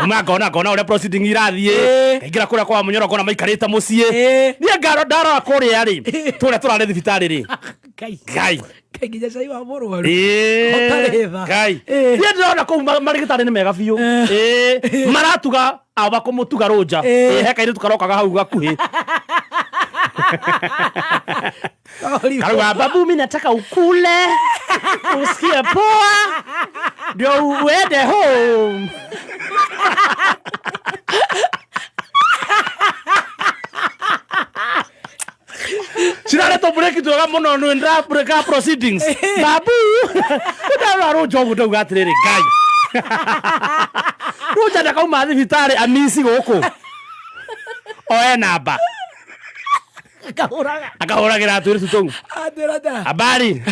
Ngauma ngona ngona ũrĩa proceeding irathiĩ. Ĩĩ. Ngaingĩra kũrĩa kwa Munyoro ngona maikarĩte mũciĩ. Ĩĩ. Niĩ ngaro ndarora kũrĩa rĩ, tũrĩa tũrarĩ thibitarĩ rĩ. Ngai. Ngai. Ngai nginya cai wa mũrwaru. Ĩĩ. Ũtarĩ tha. Ngai. Ĩĩ. Niĩ ndĩrona kũu marĩgĩtarĩ nĩ mega biũ. Ĩĩ. Maratuga awa kũmũtuga rũnja. Ĩĩ. Ĩĩ, he kairĩtu karokaga hau gakuhĩ. Karauga babu, mimi nataka ukule usikie poa ndio uende home. Ciraretwo break twega muno nĩ ndĩra proceedings babu. Ndarora rũnja ũguo ndauga atĩrĩrĩ, Ngai, rũnja ndakauma thibitarĩ amisi gũkũ oe namba. Akahũraga. Akahũragĩra atwĩrĩ tũu. Atĩra ta. Habari,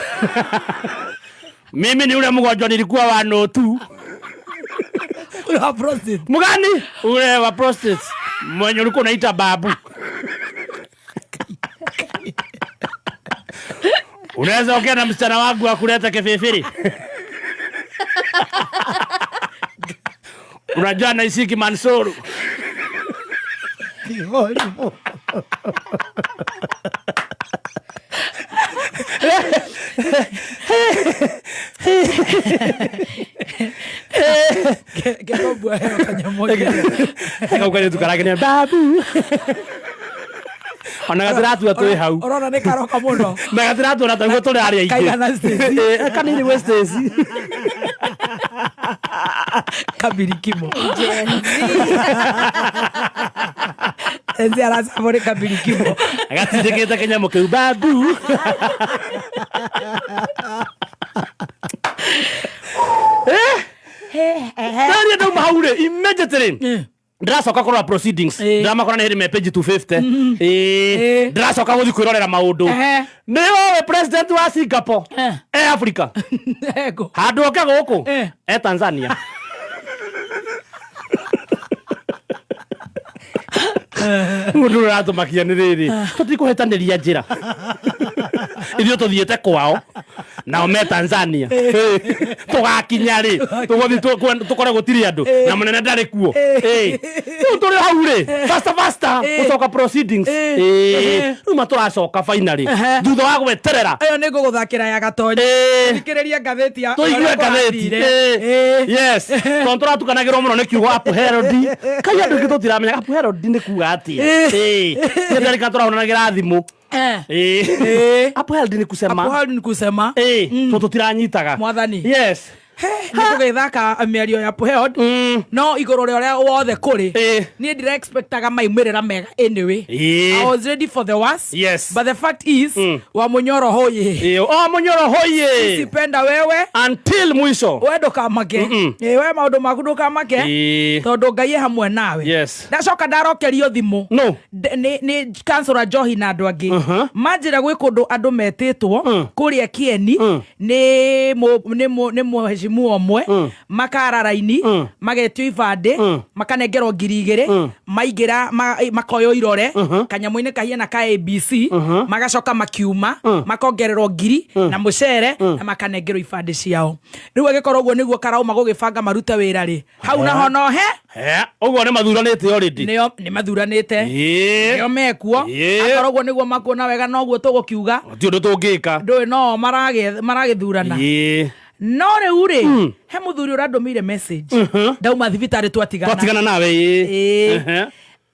mimi ni ule mgonjwa nilikuwa wa notu. Ule wa prostate. Mgani? Ule wa prostate mwenye ulikuwa unaita babu. Unaweza ongea na msichana wangu akuleta kififiri? Unajua naishiki Mansuru. Horrible. Kekobwa heo kanyamũ. Kau kairĩtu karagenia babu. Ona gatiratua twĩ hau. Ũrona nĩ karoka mũno. Na gatiratua taguo tũrĩ arĩa aingĩ. Kaigana Stacy. Eh, kanini gwĩ Stacy. Kabirikimo. Gen Z. Enzi aracabũrĩ kabirikimo. Gatindĩkĩte kĩnyamũ kĩu babu. Ndaria ndauma hau rĩ, immediately ndĩracoka kũrora proceedings. Ndĩramakora nĩ hĩndĩ me page 250. Ĩĩ. Ndĩracoka gũthiĩ kwĩrorera maũndũ. Nĩ ũĩ president wa Singapore e Africa? Ego. Handũ oke gũkũ. E Tanzania. Mũndũ ũratũmakia nĩ rĩrĩ, tũtikũhĩtanĩria njĩra, ithuĩ tũthiĩte kwao, nao me Tanzania. Tũgakinya rĩ, tũgũthiĩ tũkore gũtirĩ andũ na mũnene ndarĩ kuo. Rĩu tũrĩ hau rĩ, faster faster gũcoka proceedings. Rĩu ma tũracoka finally thutha wa gweterera. Ĩyo nĩ ngũgũthakĩra ya Gatonye. Thikĩrĩria ngathĩti ya tũigue ũrĩa ngathĩti. kũrathire. Yes, tondũ tũratukanagĩrwo mũno nĩ kiugo upherodi. Kai andũ aingĩ tũtiramenya upherodi nĩ kuga atĩa. Niĩ ndarika tũrahũranagĩra thimũ. Upheld nĩ kusema. Upherodi ni kusema. Tondũ tũtiranyitaga. Mwathani. Yes. Nĩ tũgĩthaka mĩario ya Upherod, no igũrũ rĩa ũrĩa wothe kũrĩ, niĩ ndira expectaga maumĩrĩra mega anyway. I was ready for the worst. But the fact is, wa Munyoro hoye. O Munyoro hoye. Sipenda wewe. Until mwisho. We ndũkamake. We maũndũ maku ndũkamake. Tondũ Ngai e hamwe nawe. Ndacoka ndarokerio thimũ. No. Nĩ kansũra Njohi na andũ angĩ. Manjĩra gwĩ kũndũ andũ metĩtwo kũrĩa Kieni nĩ mũheshimu ũmwe, makara raini, magetio ibandĩ, makanengerwo 2000, maingĩra makoywo irore kanyamũ-inĩ kahiana ka ABC, magacoka makiuma makongererwo ngiri na mũcere na makanengerwo ibandĩ ciao. Rĩu agĩkorwo ũguo nĩguo karauma gũgĩbanga marute wĩra rĩ, hau naho no he. Ũguo nĩ mathuranĩte already. Nĩo nĩ mathuranĩte. Nĩo mekuo. Akorwo ũguo nĩguo makuona wega, noguo tũgũkiuga. Ti ũndũ tũngĩka. Ndũĩ no maragĩthurana. No rĩu rĩ, he mũthuri ũrandũmĩire message. Ndauma thibitarĩ twatigana. Twatigana nawe.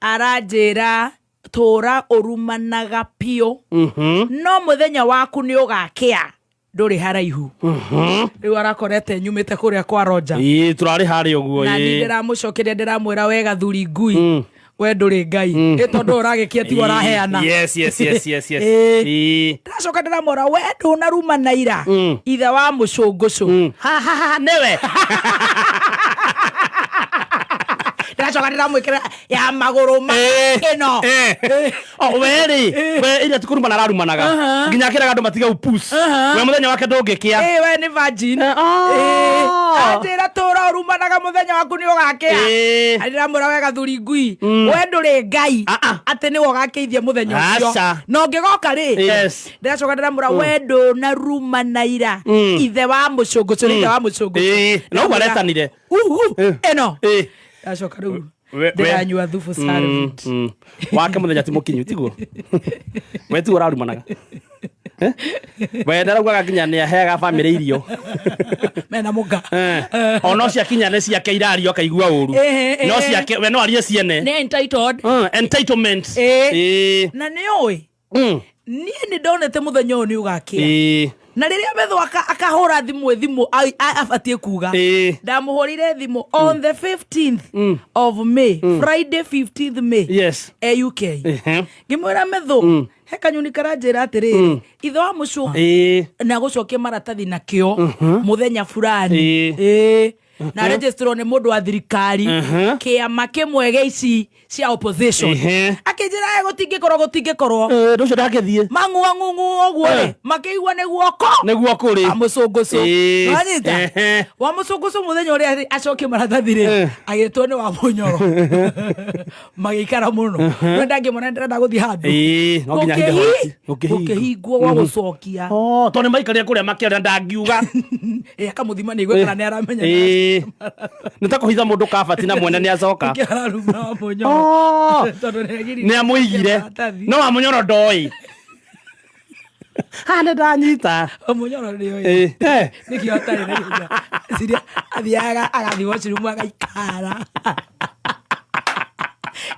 Aranjĩra tũra ũrumanaga biũ. No mũthenya waku nĩ ũgakĩa, ndũrĩ haraihu. Rĩu arakorete nyumĩte kũrĩa kwa Roger. Ĩĩ, tũrarĩ harĩa ũguo. Na niĩ ndĩramũcokeria, ndĩramwĩra, wega thuri ngui, we ndũrĩ Ngai, ĩ tondũ ũragĩkia tiwe ũraheana. Yes. Ndacoka ndĩramwĩra, we ndũnarumana ira ithe wa mũcũngũcũ. Ha, ha, ha, nĩwe. Ndĩracoka ndĩramwĩkĩra ya magũrũ ma ĩno. O, we rĩ, we ira ti kũrumana ararumanaga nginya akĩraga andũ matige upus, we mũthenya wake ndũngĩkĩa. Ĩ, we nĩ virgin. Anjĩra tũra ũrumanaga, mũthenya waku nĩ ũgakĩa. Ndĩramwĩra, wega thuri ngui, we ndũrĩ Ngai Ah, ah. atĩ nĩwe ũgakĩithia mũthenya ũcio. Aca. Na ũngĩgoka rĩ, ndĩracoka ndĩramwĩra, we ndũnarumana ira ithe wa mũcũngũcũ, nĩ ithe wa mũcũngũcũ. Na ũguo aretanire. Uhu, ĩno. Ndacoka rĩu ndĩranyua thubu Saravit. Wake mũthenya ti mũkinyu, tiguo? We tiguo ũrarumanaga? Eh? We ndaraugaga nginya nĩ aheaga bamĩrĩ irio. Mena mũka. Eh. O no ciakinya nĩ ciake irario akaigua ũru. No ciake we no arie ciene. Nĩ entitled. Entitlement. Na nĩ ũĩ niĩ nĩ ndonete mũthenya ũyũ nĩ ũgakĩa. Na rĩrĩa metho akahũra thimũ thimũ abatiĩ kuga. Ndamũhũrĩire thimũ on the 15th of May, Friday 15th May. E UK. Ngĩmwĩra metho he kanyoni karanjĩra atĩrĩrĩ, ithe wa mũcũ na gũcokia maratathi nakĩo mũthenya fulani. Na registerwo nĩ mũndũ wa thirikari kĩama kĩmwe gĩa ici cia opposition. Akĩnjĩra gũtingĩkorwo gũtingĩkorwo. Ndũ ũcio ndangĩthiĩ. Mang'ua ng'ung'u ũguo rĩ, makĩigua nĩ guoko nĩguo kũrĩ wa mũcũngũcũ. Wanyita? Wa mũcũngũcũ mũthenya ũrĩa acokie maratathi rĩ, agĩtwo nĩ wa mũnyoro. Magĩikara mũno. No ndangĩmona ndĩrenda gũthiĩ handũ. No nginya ahithe hoti. Gũkĩhingwo. Gũkĩhingwo gwa gũcokia. Oh, tondũ nĩ maikarire kũrĩa makĩaria ndangiuga. Akamũthima nĩ igue kana nĩ aramenya. Nĩ ta kũhitha mũndũ kabati na mwene nĩ acoka. Nĩkĩo araruma wa mũnyoro. Tondũ nĩ agiririe Nĩ amũigire. maratathi. No wa mũnyoro ndoĩ. Haha nĩ ndanyita. Wa mũnyoro nĩ oĩ. Nĩkĩo atarĩ na hinya. Ciria athiaga agathiĩ washroom agaikara.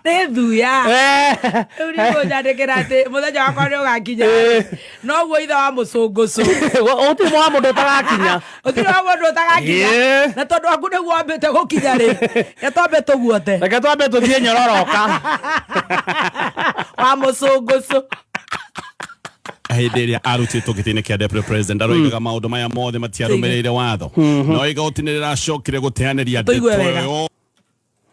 Nĩ thuya. Rĩu nĩ ngũnjandĩkĩra atĩ mũthenya wakwa nĩ ũgakinya. Noguo ithe wa mũcũngũcũ. Gũtirĩ wa mũndũ ũtagakinya. Gũtirĩ wa mũndũ ũtagakinya. Na tondũ waku nĩguo wambĩte gũkinya rĩ, reke twambe tũguote. Reke twambe tũthiĩ nyororoka. Wa mũcũngũcũ. Hĩndĩ ĩrĩa arutĩtwo gĩtĩ-inĩ kĩa deputy president aroigaga maũndũ maya mothe matiarũmĩrĩire watho, no igoti nĩ rĩracokire gũteanĩria ndeto Tũigue wega. ĩyo.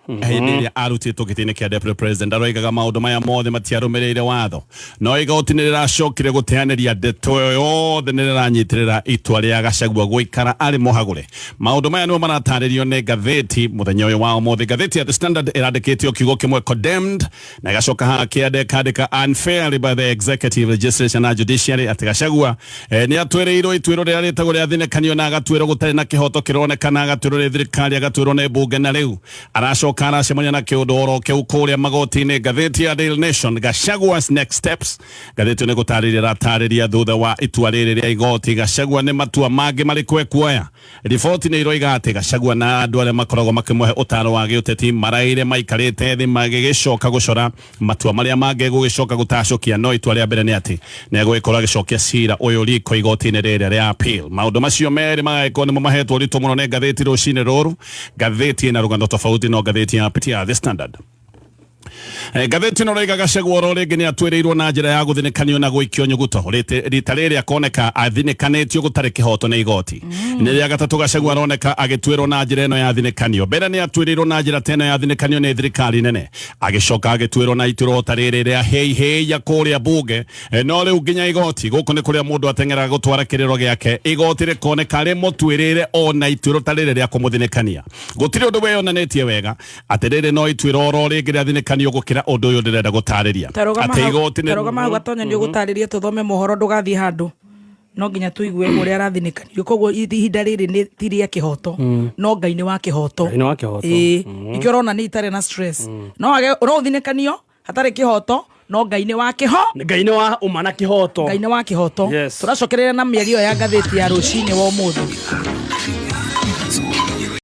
Hĩndĩ ĩrĩa arutĩtwo gĩtĩ-inĩ kĩa deputy president aroigaga maũndũ maya mothe matiarũmĩrĩire watho, no igoti nĩ rĩracokire gũteanĩria ndeto ĩyo yothe, nĩ rĩranyitĩrĩra itua rĩa Gachagua gũikara arĩ mũhagũre. Maũndũ maya nĩmo maratarĩrio nĩ ngathĩti mũthenya ũyũ wa ũmũthĩ. Ngathĩti ya The Standard ĩrandĩkĩtio kiugo kĩmwe, condemned, na ĩgacoka haha kĩande ĩkandĩka unfairly by the executive, legislature na judiciary, atĩ Gachagua nĩ atwĩrĩirwo ituĩro rĩrĩa rĩtagwo rĩa thinĩkanio na agatuĩrwo gũtarĩ na kĩhoto kĩronekana, agatuĩrwo nĩ thirikari, agatuĩrwo nĩ mbunge, na rĩu aracoka aracemania na kĩũndũ oro kĩu kũrĩa magoti-inĩ. Ngathĩti ya Daily Nation, Gachagua's next steps, ngathĩti ĩyo nĩ gũtarĩria ĩratarĩria thutha wa itua rĩrĩ rĩa igoti Gachagua nĩ matua mangĩ marĩkũ ekuoya. Riboti nĩ iroiga atĩ Gachagua na andũ arĩa makoragwo makĩmũhe ũtaaro wa gĩũteti maraire maikarĩte thĩ magĩgĩcoka gũcora matua marĩa mangĩ gũgĩcoka gũtacũkia, no itua rĩa mbere nĩ atĩ nĩ egũgĩkorwo agĩcokia cira ũyũ riko igoti-inĩ rĩrĩa rĩa appeal. Maũndũ macio merĩ magagĩkorwo nĩmo mahetwo ũritũ mũno nĩ ngathĩti rũcinĩ rũrũ. Ngathĩti ĩna rũgano tofauti no ngathĩti ya The Standard. Ngathĩti ĩno raiga Gachagua oro rĩngĩ nĩ atwĩrĩirwo na njĩra ya gũthinĩkanio na gũikio nyuguto. Rita rĩrĩ akoneka athinĩkanĩtio gũtarĩ kĩhoto nĩ igoti. Nĩ rĩa gatatũ Gachagua aroneka agĩtuĩrwo na njĩra ĩno ya thinĩkanio. Mbere nĩ atuĩrĩirwo na njĩra ta ĩno ya thinĩkanio nĩ thirikari nene, agĩcoka agĩtuĩrwo na ituĩro ta rĩrĩ rĩa hĩi hĩi ya kũrĩa bunge. No rĩu nginya igoti gũkũ nĩ kũrĩa mũndũ ateng'eraga gũtwara kĩrĩro gĩake, igoti rĩkoneka rĩmũtuĩrĩire ona ituĩro ta rĩrĩ rĩa kũmũthinĩkania. Gũtirĩ ũndũ wĩyonanĩtie wega atĩ rĩrĩ no ituĩro oro rĩngĩ rĩa thinĩkanio gũkĩra ũndũ ũyũ ndĩrenda gũtarĩria. Atĩ igoti nĩ Tarũgama hau gatonya, nĩ ũgũtarĩria tũthome mohoro, ndũgathiĩ handũ, no nginya tũigue ũrĩa arathinĩkanirio. Koguo ihinda rĩrĩ nĩ ti rĩa kĩhoto, no Ngai nĩ wa kĩhoto. Ngai nĩ wa kĩhoto. Ĩĩ, nĩkĩo ũrona nĩ itarĩ na stress. No wage no ũthinĩkanio hatarĩ kĩhoto, no Ngai nĩ wa kĩho Ngai nĩ wa ũma na kĩhoto. Ngai nĩ wa kĩhoto. Tũracokereria na mĩario ya ngathĩti ya rũcinĩ wa ũmũthĩ.